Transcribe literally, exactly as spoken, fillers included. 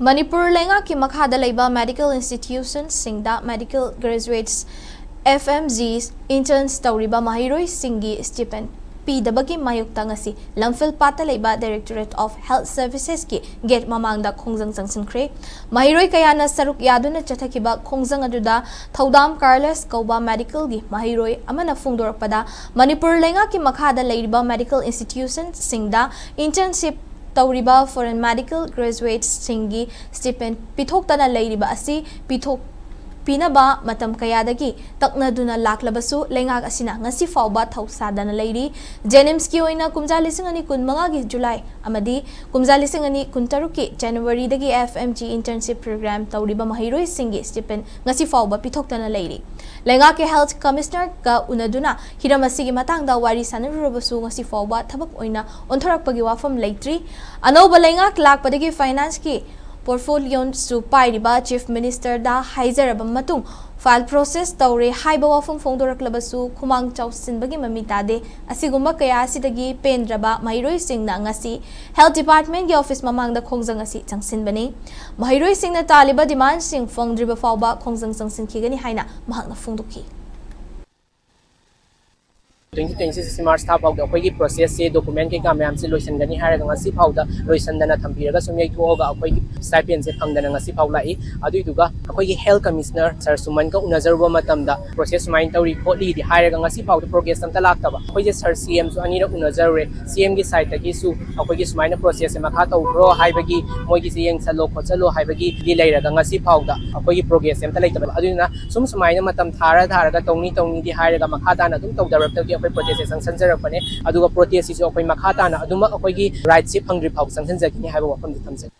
ꯃꯅꯤꯄꯨꯔ ꯂꯩꯉꯥꯛꯀꯤ ꯃꯈꯥꯗ ꯂꯩꯕ medical institutions ꯁꯤꯡꯗ medical graduates, F M G interns ꯇꯧꯔꯤꯕ ꯃꯍꯩꯔꯣꯏꯁꯤꯡꯒꯤ stipend ꯄꯤꯗꯕꯒꯤ ꯃꯥꯌꯣꯛꯇ ꯉꯁꯤ ꯂꯝꯐꯦꯜꯄꯥꯠꯇ ꯂꯩꯕ Directorate of Health Services ꯀꯤ gate ꯃꯃꯥꯡꯗ ꯈꯣꯡꯖꯪ ꯆꯪꯁꯤꯟꯈ꯭ꯔꯦ꯫ ꯃꯍꯩꯔꯣꯏ ꯀꯌꯥꯅ ꯁꯔꯨꯛ ꯌꯥꯗꯨꯅ ꯆꯠꯊꯈꯤꯕ ꯈꯣꯡꯖꯪ ꯑꯗꯨꯗ ꯊꯧꯗꯥꯝ ꯀꯥꯔꯂꯁ ꯀꯧꯕ medical ꯒꯤ ꯃꯍꯩꯔꯣꯏ ꯑꯃꯅ ꯐꯣꯡꯗꯣꯔꯛꯄꯗ, ꯃꯅꯤꯄꯨꯔ ꯂꯩꯉꯥꯛꯀꯤ ꯃꯈꯥꯗ ꯂꯩꯔꯤꯕ medical institutions ꯁꯤꯡꯗ internship ꯇꯧꯔꯤꯕ foreign medical graduates ꯁꯤꯡꯒꯤ stipend ꯄꯤꯊꯣꯛꯇꯅ ꯂꯩꯔꯤꯕ ꯑꯁꯤ ꯄꯤꯊꯣꯛ ꯄꯤꯅꯕ ꯃꯇꯝ ꯀꯌꯥꯗꯒꯤ ꯇꯛꯅꯗꯨꯅ ꯂꯥꯛꯂꯕꯁꯨ, ꯂꯩꯉꯥꯛ ꯑꯁꯤꯅ ꯉꯁꯤ ꯐꯥꯎꯕ ꯊꯧꯁꯥꯗꯅ ꯂꯩꯔꯤ꯫ JNIMS ꯀꯤ ꯑꯣꯏꯅ ꯀꯨꯝꯖꯥ ꯂꯤꯁꯤꯡ ꯑꯅꯤ ꯀꯨꯟꯃꯉꯥꯒꯤ ꯖꯨꯂꯥꯏ ꯑꯃꯗꯤ ꯀꯨꯝꯖꯥ ꯂꯤꯁꯤꯡ ꯑꯅꯤ ꯀꯨꯟꯇꯔꯨꯛꯀꯤ ꯖꯅꯋꯥꯔꯤꯗꯒꯤ F M G internship program ꯇꯧꯔꯤꯕ ꯃꯍꯩꯔꯣꯏꯁꯤꯡꯒꯤ stipend ꯉꯁꯤ ꯐꯥꯎꯕ ꯄꯤꯊꯣꯛꯇꯅ ꯂꯩꯔꯤ꯫ ꯂꯩꯉꯥꯛꯀꯤ health commissioner ꯒ ꯎꯅꯗꯨꯅ ꯍꯤꯔꯝ ꯑꯁꯤꯒꯤ ꯃꯇꯥꯡꯗ ꯋꯥꯔꯤ ꯁꯥꯟꯅꯔꯨꯔꯕꯁꯨ, ꯉꯁꯤ ꯐꯥꯎꯕ ꯊꯕꯛ ꯑꯣꯏꯅ ꯑꯣꯟꯊꯣꯔꯛꯄꯒꯤ ꯋꯥꯐꯝ ꯂꯩꯇ꯭ꯔꯤ꯫ ꯑꯅꯧꯕ ꯂꯩꯉꯥꯛ ꯂꯥꯛꯄꯗꯒꯤ finance ꯀꯤ portfolio ꯁꯨ ꯄꯥꯏꯔꯤꯕ Chief Minister ꯗ ꯍꯥꯏꯖꯔꯕ ꯃꯇꯨꯡ, file process ꯇꯧꯔꯦ ꯍꯥꯏꯕ ꯋꯥꯐꯝ ꯐꯣꯡꯗꯣꯔꯛꯂꯕꯁꯨ, ꯈꯨꯃꯥꯡ ꯆꯥꯎꯁꯤꯟꯕꯒꯤ ꯃꯃꯤ ꯇꯥꯗꯦ꯫ ꯑꯁꯤꯒꯨꯝꯕ ꯀꯌꯥ ꯑꯁꯤꯗꯒꯤ ꯄꯦꯟꯗ꯭ꯔꯕ ꯃꯍꯩꯔꯣꯏꯁꯤꯡꯅ ꯉꯁꯤ health department ꯀꯤ office ꯃꯃꯥꯡꯗ ꯈꯣꯡꯖꯪ ꯑꯁꯤ ꯆꯪꯁꯤꯟꯕꯅꯤ꯫ ꯃꯍꯩꯔꯣꯏꯁꯤꯡꯅ ꯇꯥꯜꯂꯤꯕ demand ꯁꯤꯡ ꯐꯪꯗ꯭ꯔꯤꯕ ꯐꯥꯎꯕ ꯈꯣꯡꯖꯪ ꯆꯪꯁꯤꯟꯈꯤꯒꯅꯤ ꯍꯥꯏꯅ ꯃꯍꯥꯛꯅ ꯐꯣꯡꯗꯣꯛꯈꯤ꯫ Twenty twenty six March ꯊꯥ ꯐꯥꯎꯗ ꯑꯩꯈꯣꯏꯒꯤ process ꯁꯦ, document ꯀꯩꯀꯥ ꯃꯌꯥꯝꯁꯦ ꯂꯣꯏꯁꯤꯟꯒꯅꯤ ꯍꯥꯏꯔꯒ ꯉꯁꯤ ꯐꯥꯎꯗ ꯂꯣꯏꯁꯤꯟꯗꯅ ꯊꯝꯕꯤꯔꯒ ꯁꯨꯝ ꯌꯩꯊꯣꯛꯑꯒ ꯑꯩꯈꯣꯏꯒꯤ stipend ꯁꯦ ꯐꯪꯗꯅ ꯉꯁꯤ ꯐꯥꯎ ꯂꯥꯛꯏ꯫ ꯑꯗꯨꯏꯗꯨꯒ ꯑꯩꯈꯣꯏꯒꯤ health commissioner sir ꯁꯨꯃꯟꯒ ꯎꯅꯖꯔꯨꯕ ꯃꯇꯝꯗ process ꯁꯨꯃꯥꯏꯅ ꯇꯧꯔꯤ ꯈꯣꯠꯂꯤꯗꯤ ꯍꯥꯏꯔꯒ ꯉꯁꯤ ꯐꯥꯎꯗ progress ꯑꯝꯇ ꯂꯥꯛꯇꯕ꯫ ꯑꯩꯈꯣꯏꯁꯦ sir C M ꯁꯨ ꯑꯅꯤꯔꯛ ꯎꯅꯖꯔꯨꯔꯦ꯫ C M ꯒꯤ side ꯇꯒꯤꯁꯨ ꯑꯩꯈꯣꯏꯒꯤ ꯁꯨꯃꯥꯏꯅ process ꯁꯦ ꯃꯈꯥ ꯇꯧꯈ꯭ꯔꯣ ꯍꯥꯏꯕꯒꯤ, ꯃꯣꯏꯒꯤꯁꯦ ꯌꯦꯡꯁꯜꯂꯣ ꯈꯣꯠꯆꯜꯂꯣ ꯍꯥꯏꯕꯒꯤꯗꯤ ꯂꯩꯔꯒ ꯉꯁꯤ ꯐꯥꯎꯗ ꯑꯩꯈꯣꯏꯒꯤ progress ꯁꯦ ꯑꯝꯇ ꯂꯩꯇꯕ꯫ ꯑꯗꯨꯅ ꯁꯨꯝ ꯁꯨꯃꯥꯏꯅ ꯃꯇꯝ ꯊꯥꯔ ꯊꯥꯔꯒ ꯇꯧꯅꯤ ꯇꯧꯅꯤꯗꯤ ꯍꯥꯏꯔꯒ ꯃꯈꯥ ꯇꯥꯅ ꯑꯗꯨꯝ ꯇꯧꯗꯔꯛꯇꯕꯒꯤ ꯑꯩꯈꯣꯏ protest ꯁꯦ ꯆꯪꯁꯤꯟꯖꯔꯛꯄꯅꯦ꯫ ꯑꯗꯨꯒ protest ꯁꯤꯁꯨ ꯑꯩꯈꯣꯏ ꯃꯈꯥ ꯇꯥꯅ ꯑꯗꯨꯃꯛ ꯑꯩꯈꯣꯏꯒꯤ right ꯁꯦ ꯐꯪꯗ꯭ꯔꯤ ꯐꯥꯎ ꯆꯪꯁꯤꯟꯖꯈꯤꯅꯤ ꯍꯥꯏꯕ ꯋꯥꯐꯝꯗꯤ ꯊꯝꯖꯒꯦ꯫